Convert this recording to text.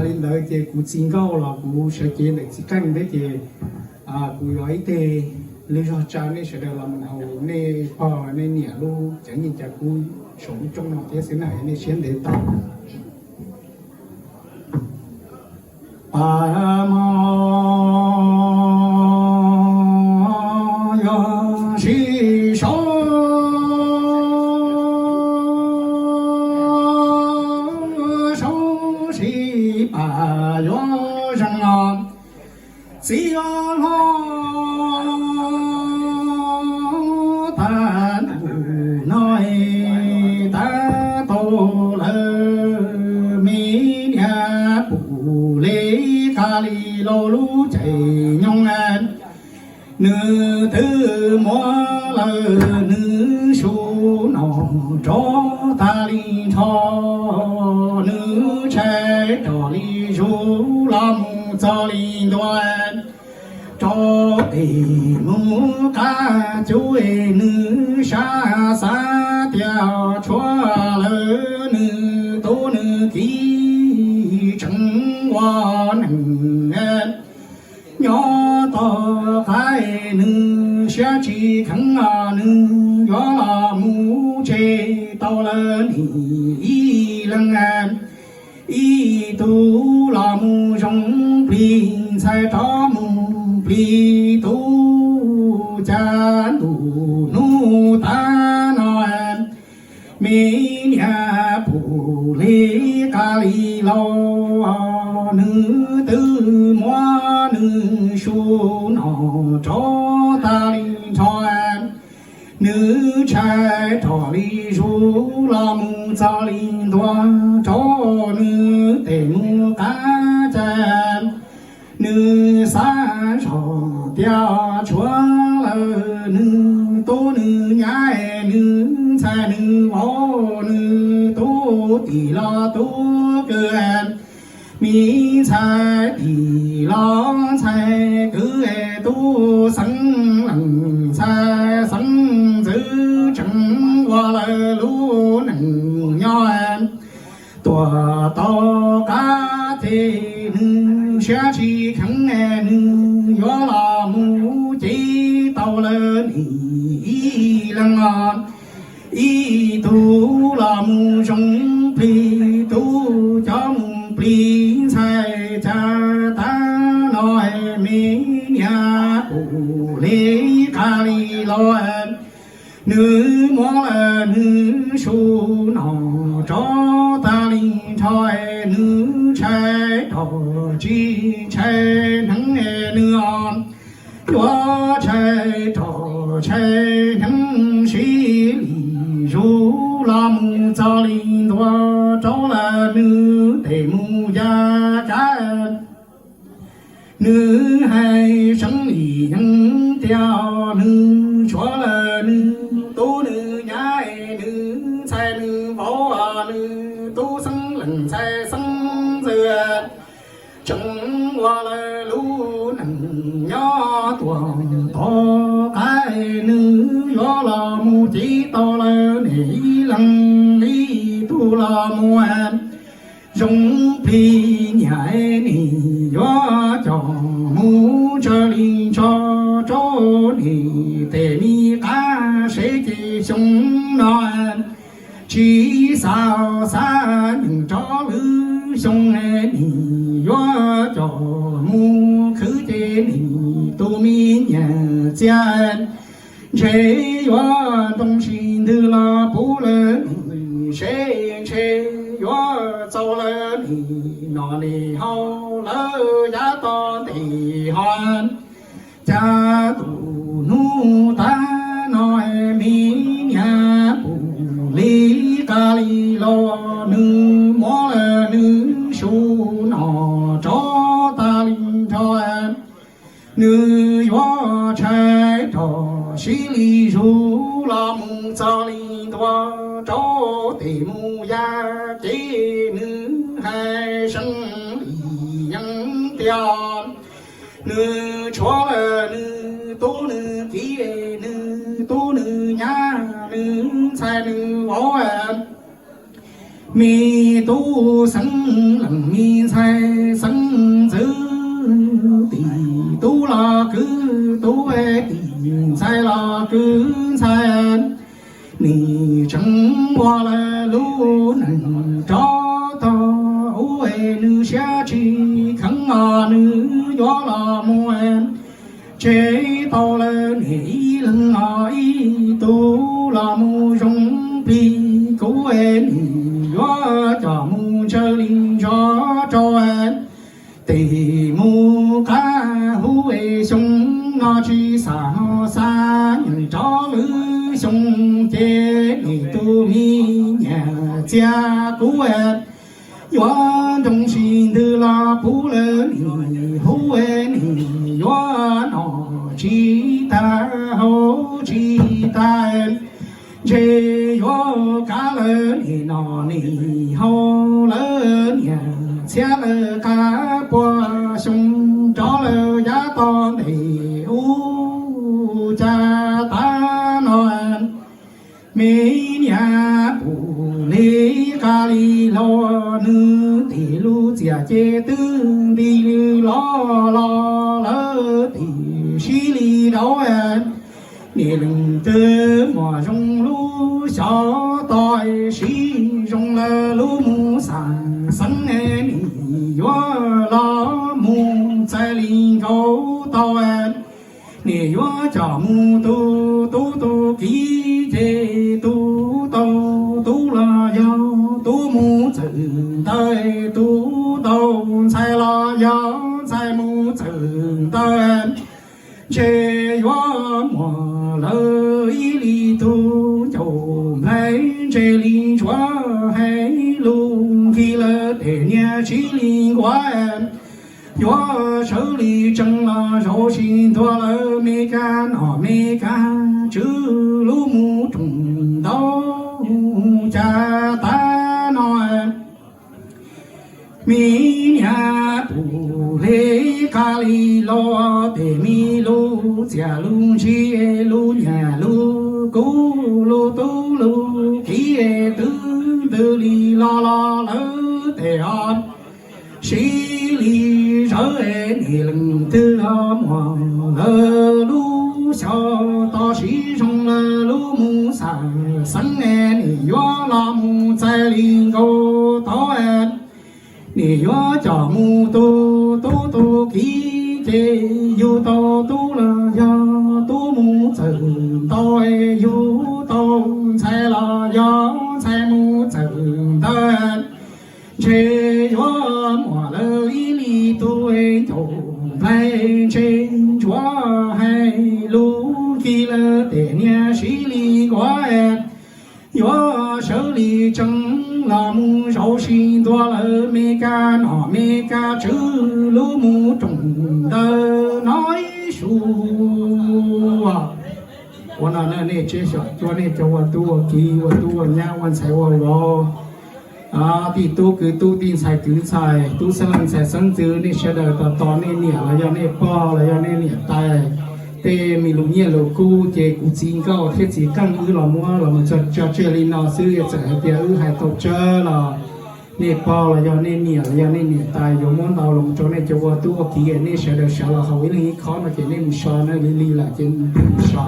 Li ntawd ces kuv txiv nkauj los kuv sawv cev ntawm txiv qeej thiab ces kuv yuav ib teg lwm zog tsa nej sawv daws los mus haus nej pog nej niam lub cov nyiaj cov kub saum lub rooj no thiab xwb na, nej siab ntev tau. Pam mog, yog sib sau, sau sib pam yuav zeeg os. Txiv hlob, tag ntuj no tab tau lawm, me niam pum li qas li lauj lub ceg nyoog. Nws twb muab lawm nws su no rov tag li nrho, nws ntshai rov li zus los mus txog li ntua rau pem mus qab cub, nws sab xav tias tshuav lawm nws tub nws kiv tseem ua neej nyob tom qab, nws siab tsis kheev, nws yuav los mus tseg tau lawm nim ib leeg. Ib tug los mus zoo plig ntxhais, rov mus plig tub, cas ntuj hnub tag no me niam pum li qas li lauj, nws twb muab nws su no rov tag li nrho. Nws ntshai rov li zus los mus txog li ntua rau nws tej mus qab cas. Nws xav zoj tias tshuav lawm nws tub nws nyab, nws ntxhais nws vauv, nws tub tim los tub kwv, me ntxhais tim los ntxhais kwv, tub xeeb leej ntxhais xeeb ntxwv, tseem ua lawm lub neej nyob tuaj tau qab ces nws siab tsis kheev, nws yuav los mus ces tau lawm nim ib leeg os. Ib tug los mus zoo plig tub, cov mus plig ntxhais, cas tag no me niam pum li qas li lauj, nws muab lawm nws su no rov tag li nrho. Nws ntshai rov tsis ntshai hneev nws os, yuav ntshai rov ntshai hneev sib li zus los mus txog li ntua rau lawm nws tej mus ya kab. Nws hais seeb li yeeb tias nws tshuav lawm nws tub nws nyab, nws ntxhais nws vauv, nws tub xeeb leej ntxhais xeeb ntxwv, tseem ua lawm lub neej nyob tuaj tau qab, nws yuav los mus ces tau lawm nim ib leeg. Ib tug los mus zoo plig nyiam, nws yuav coj mus tsaws li ntsho rau nws tej me qab, seb ces xyoo no tsis xav xav nws rov lwm xyoo, nws yuav coj mus khwv ces nws tus me nyuam txiag ntshe yuav nroo sib ntws los puv lawm nws seb ntshe yuav txaus lawm nim no nim haus lawm yav tom ntej ho. Cas tus hnub tag no me niam pum li qas li lauj, nws muab lawm nws su no rov tag li nrho. Nws yuav ntshai rov sib li zus los mus txog li ntua rau tej mus ya, ces nws hais seeb li yeeb tias nws tshuav lawm nws tub nws kiv, nws tub nws nyab, nws ntxhais nws vauv, Me tub xeeb leej me ntxhais xeeb ntxwv, tim tub los kwv tub, tim ntxhais los kwv ntxhais. Nim tseem ua lawv lub neej rov tog ub, nws siab tsis kheev os, nws yuav los mus tseg tau lawv niam ib leeg os, ib tug los mus zoo plig. Kuv nim yuav coj mus ntshaw li ntsoov rau tes mus qab hub xyoo no, tsis xav ho xa nyeem rov lwm xyoo ces nim tus me nyuam txiag kuv yuav nroo sib ntws los puv lawv nim hub, nim yuav noj tsis tag haus tsis tag, ntshe yuav kav lawv nim noj nim haus, lawv niam txiag lawv qab puag xyoo, rov lawv yav tom ntej ub. Cas tav no me niam pum li qab li los, nws tim lub txiaj ces twb nti lwj los los, lawv tim sib li rau. Niam leej twg muaj zoo lub xyov tau, sib zoo lawv lub mus xav xeeb, nim yuav los mus txais li nkaus tau. Nim yuav coj mus tu tub tu kiv ces tub tau tub los yog tub mus txawm ntawd, tub tau ntxhais los yog ntxhais mus txawm ntawd. Ntshe yuav muaj lawv ib li tug ncauj nplaig, ntshe li ntsuav hais lus nkig lawv tej niag sib li nkuav. Yuav sawv li tsees los zaum sib ntuas lawv me kab noj me kab tswv lub mus roos ntau. Cas tav no me niam pum li qab li los, tej me lub txiaj lub ntsig, lub niam lub kub, lub tub lub kiv twb ntws li los los, lawv tej os sib li zawv. Nim leej twg ho muaj lawv lub xyov tau, sib zoo lawv lub mus xav xeeb, nim yuav los mus txais li nkaus tau. Nim yuav coj mus tu tub tu kiv ces yug tau tub los yog tub mus txawm ntawd, yug tau ntxhais los yog ntxhais mus txawm ntawd. Ntshe yuav muaj lawv ib li tug ncauj nplaig, ntshe ntsuav hais lus nkig lawv tej niag sib li nkuav. Yuav sawv li tsees los mus zaum sib ntuas lawv me kab noj me kab tswv lub mus roos ntawd no ib su. Ua no nej tsiab xyom cuab nej cov ua tub ua kiv, ua tub ua nyab, ua ntxhais ua vauv, tij tub kwv tub, tij ntxhais kwv ntxhais, tub xeeb leej ntxhais xeeb ntxwv, nej sawv daws tos tos nej niam los yog nej pog los yog nej niam tais tej me lus nyiaj lus kub ces kuv txiv nkauj thiab txiv qeej wb los muab los mus tso tseg li no xwb. Txawm hais tias wb hais tau tsawg los nej pog los yog nej niam los yog nej niam tais yuav muab ntau los rau nej cov ua tub ua kiv, nej sawv daws sawv los haus ib leeg ib khob no ces nej mus so na, li li lawm ces mus so.